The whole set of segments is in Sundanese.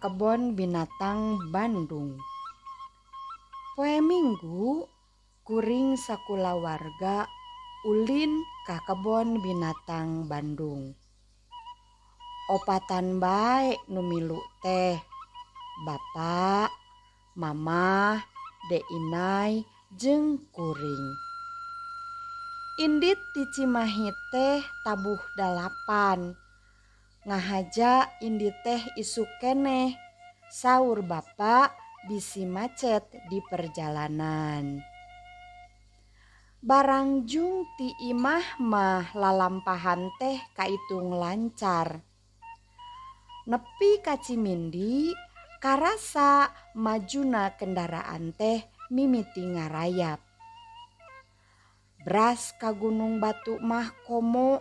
Kebon Binatang Bandung. Poe Minggu kuring sakulawarga ulin ka Kebon Binatang Bandung. Opatan bae nu milu teh, Bapa, Mamah, Dek Inai jeung kuring. Indit ti Cimahi teh tabuh 8. Ngahaja indit teh isuk keneh, saur Bapa bisi macet di perjalanan. Barangjung ti imah mah lalampahan teh kaitung lancar. Nepi ka Cimindi karasa majuna kendaraan teh mimiti ngarayap. Bras ka Gunung Batu mah komo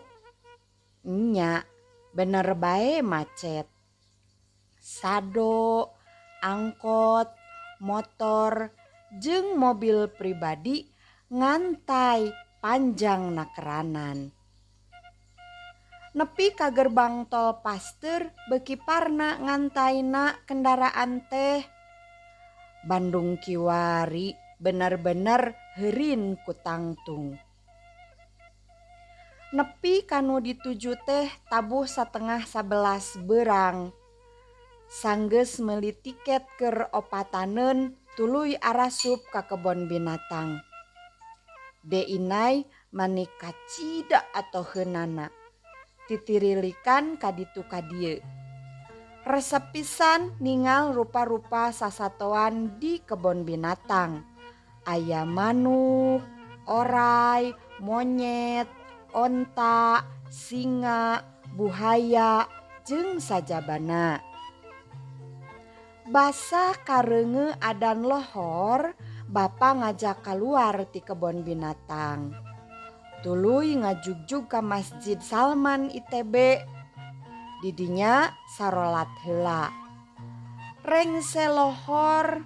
nya bener bae macet. Sado, angkot, motor jeung mobil pribadi ngantai panjang nakeranan. Nepi ka gerbang tol Pasteur beuki parna ngantaina kendaraan teh. Bandung kiwari bener-bener heurin ku tangtung. Nepi ka nu dituju teh tabuh 10.30 beurang. Sanggeus meuli tiket keur opataneun tuluy arasup ka kebon binatang. Dek Inai mani kacida atoheunana. Titirilikan ka ditu ka dieu. Resep pisan ningal rupa-rupa sasatoan di kebon binatang. Aya manuk, oray, monyet, onta, singa, buhaya jeung sajabana. Basa kareungeu adan lohor, Bapa ngajak kaluar ti kebon binatang. Tuluy ngajugjug ka Masjid Salman ITB. Di dinya sarolat heula. Rengse lohor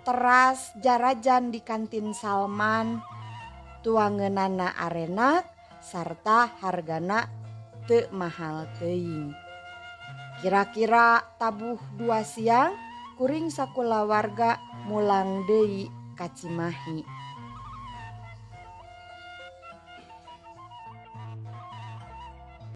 teras jarajan di kantin Salman. Tuangeunana arenak sarta hargana teu mahal teuing. Kira-kira tabuh 2 siang kuring sakulawarga mulang deui ka Cimahi.